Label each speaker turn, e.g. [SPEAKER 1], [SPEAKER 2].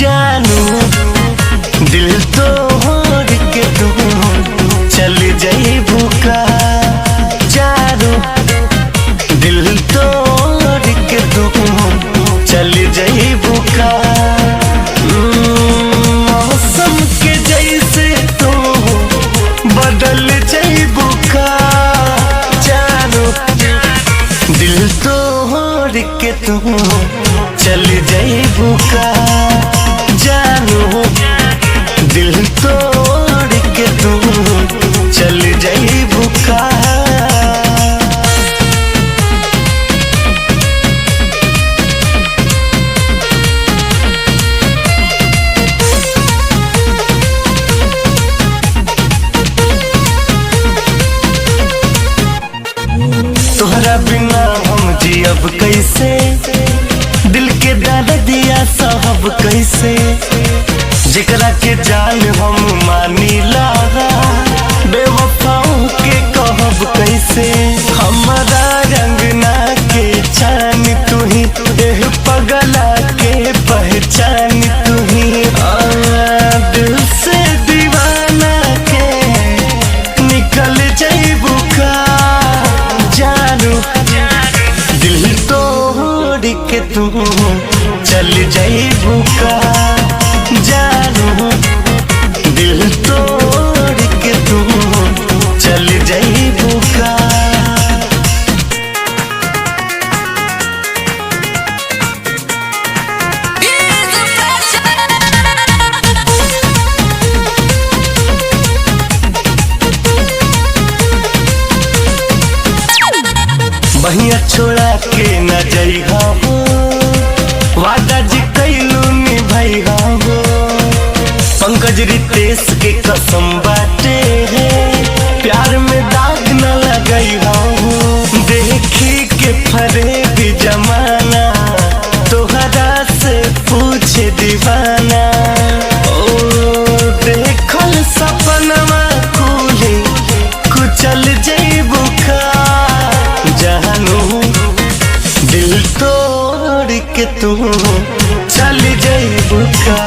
[SPEAKER 1] जानू दिल तोड़ के तू चल जाइबू का। जानू दिल तोड़ के तू चल जाइबू का। मौसम के जैसे तू बदल जाइबू का। जानू दिल तोड़ के तू चल जाइबू का। जानू दिल तोड़ के तू चल जाइबू का। तोहरा बिना हम जियब कैसे, दिल के दर्दिया साहब कैसे। जेकरा के जान हम मानीला, बेवफाओं के कहब कैसे। हमारा रंगना के चान तू ही, एह पगला के पहचान तू ही। आ, दिल से दीवाना के निकल जाइबू का। जानू दिल तोड़ के तू चल जाइबू का। जानू दिल तोड़ के तू चल जाइबू का। बहिया छोड़ा के न जइहा हो, वादा जी कैलू निभइहा हो। पंकज रितेश के कसम बाटे है, प्यार में दाग न लगइहा हो। देखी के फरेब जमाना, तोहरा से पूछे दीवाना। ओ देखल सपनमा कुली कुचल जइबू का। जानू दिल तोड़ के तू चल जाइबू का।